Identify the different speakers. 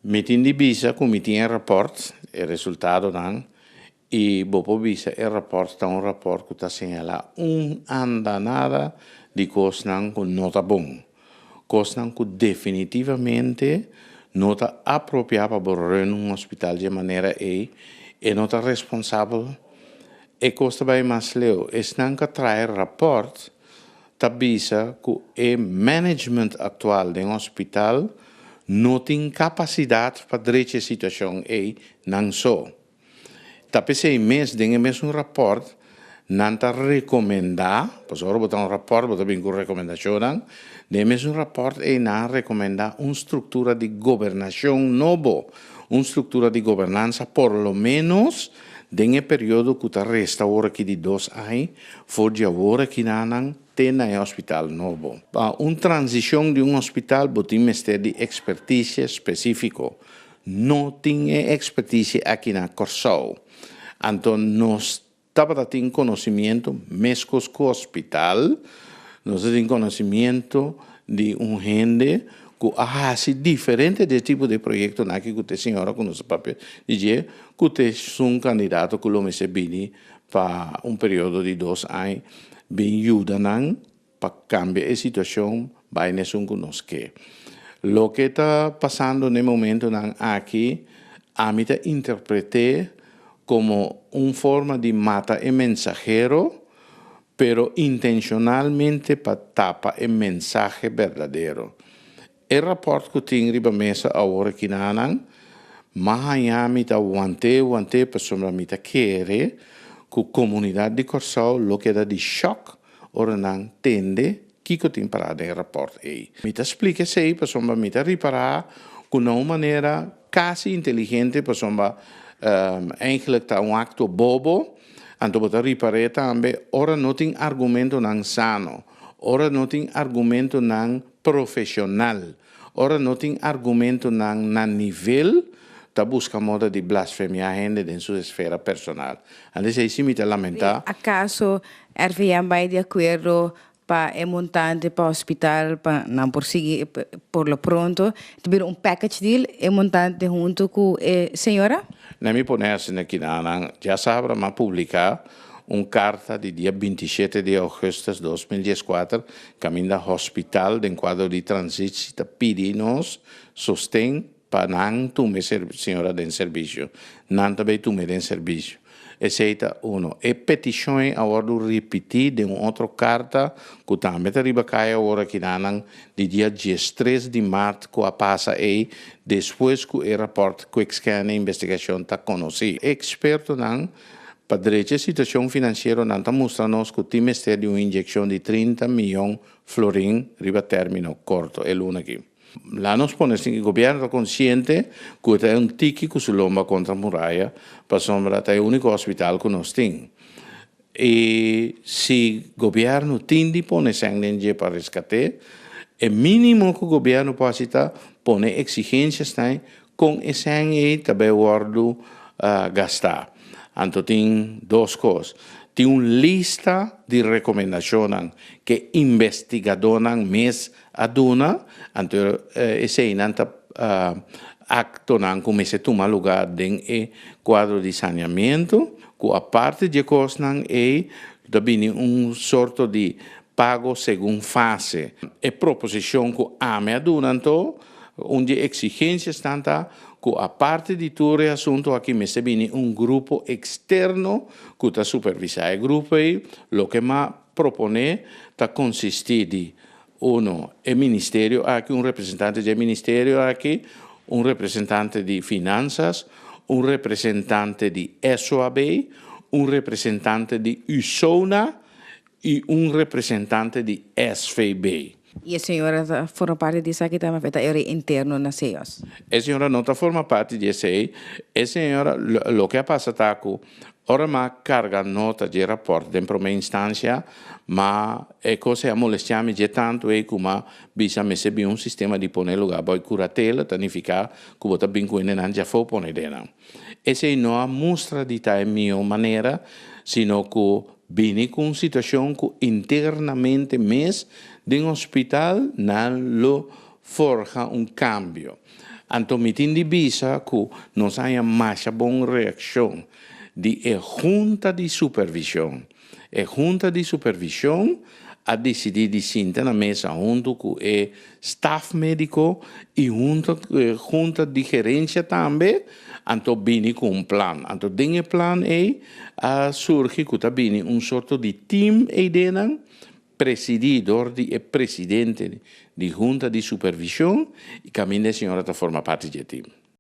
Speaker 1: Mi tin di bisa ku mi tin e rapòrt, e resultadonan, i bo por bisa e rapòrt ta un rapòrt ku ta señalá un andanada di kosnan ku no ta bon, kosnan ku definitivamente no ta apropiá pa bo run un hospital dje manera ei, e no ta responsabel. E kos ta bai mas leu, esnan ku a traha e rapòrt ta bisa ku e management aktual den hospital no tin kapasidat pa drecha e situashon ei nan so. Ta p'esei mes den e mesun rapòrt nan ta rekomendá, pasobra ora bo ta un rapòrt bo ta bin ku rekomendashonnan, den e mesun rapòrt ei nan a rekomendá un struktura di gobernashon nobo, un struktura di gobernansa por lo ménos den e periodo ku ta resta awor aki di 2 aña for di awor aki nan te na e hospital nobo. Pa un transishon di un hospital bo tin mester di ekspertisia spesífiko. No tin e ekspertisia aki na Kòrsou. Anto nos tabata tin konosimiento meskos ku hospital, nos ta tin konosimiento di un hende ku a hasi diferente di e tipo di proyektonan aki ku ta e señora ku nos a papia di dje, ku ta esun kandidato ku lo mester bini pa un periodo di 2 aña bin yuda nan pa kambia e situashon bai na esun ku nos ke. Loke ta pasando na e momentonan aki, ami ta interpret'é komo un forma di mata e mensahero, pero intenshonalmente pa tapa e mensahe berdadero. E rapòrt ku tin riba mesa awor aki nanan, m'a haña mi ta want'é want'é pasobra mi ta kere ku komunidat di Kòrsou lo keda di shòk ora nan tende kiko tin pará den e rapòrt ei. Mi ta splika esei pasobra mi ta ripará ku na un manera kasi inteligente pasobra eigenlijk ta un akto bobo, anto bo ta ripar'é tambe ora no tin argumentonan sano, ora no tin argumentonan profesional. Ora no tin argumentonan na nivel, ta busca moda di blasfemia hende den su esfera personal. Antes ei si mi ta lamenta.
Speaker 2: Acaso RVM bai di acuerdo pa e montante pa hospital pa nan por sigui por lo pronto ta bira un package deal e montante hunto cu e señora?
Speaker 1: Na mi pone asina kinanan djasabra m'a publica un karta di dia 27 di ougùstùs 2014 kaminda hospital den kuadro di transitsi ta pidi nos sosten pa nan tuma e señora den servisio. Nan ta bay tuma e den servisio. Esei ta uno. E petishon ei a wòrdu ripití den un otro karta ku tambe ta riba kaya awor akinanan di dia 13 di mart ku a pasa ei despues ku e rapòrt Quickscan e investigashon ta konosí. E ekspertonan pa drecha e situashon finansiero nan ta mustra nos ku tin mester di un inyekshon di 30 miyon florin riba término korto e luna aki. La nos pone sin ku gobièrnu ta konsiente ku e ta un tiki ku su lomba kontra muraya pasobra ta e úniko hospital ku nos tin. I si gobièrnu tin di pone sèn den dje pa reskat'é, e mínimo ku gobièrnu por hasi ta pone eksigensiasnan kon e sèn ei ta bai wòrdu gastá. Anto tin dos kos. Tin un lista di rekomendashonnan ku e investigadónan mes a duna, anto eseinan ta aktonan ku mester tuma lugá den e kuadro di saneamentu, ku aparte di e kosnan ei ta bini un sorto di pago segun fase. E proposishon ku ami a duna anto, un di e eksigensiasnan ta ku aparte di tur e asuntu aki mester bini un grupo eksterno ku ta supervisá e grupo ei. Loke m'a proponé ta konsistí di, uno, e ministerio aki, un representante di e ministerio aki, un representante di Finansas, un representante di SOAB, un representante di USONA i un representante di SVB.
Speaker 2: I e señora ta forma parti di esaki tambe of e ta e rei interno na CEOS?
Speaker 1: E señora no ta forma parti di esei. E señora, loke a pasa ta ku ora m'a karga nota dje rapòrt den promé instansia, ma e kos ei a molestiá mi dje tantu ei ku m'a bisa mester bin un sistema di pone lugá bou e kuratela, ta nifiká ku bo ta bin ku hendenan djafó pone den nan. Esei no a mustra di ta e mihó manera, sino ku bini ku un situashon ku internamente mes den hospital nan lo forha un kambio. Anto mi tin di bisa ku nos a haña masha bon reakshon di e hunta di supervishon. E hunta di supervishon a disidí di sinta na mesa huntu ku e staf médiko i huntu hunta di gerensia tambe, anto bini ku un plan. Anto den e plan ei a surgi ku ta bini un sorto di team eidenan presidí dor di e presidente di hunta di supervishon i kaminda e señora ta forma parti di e team.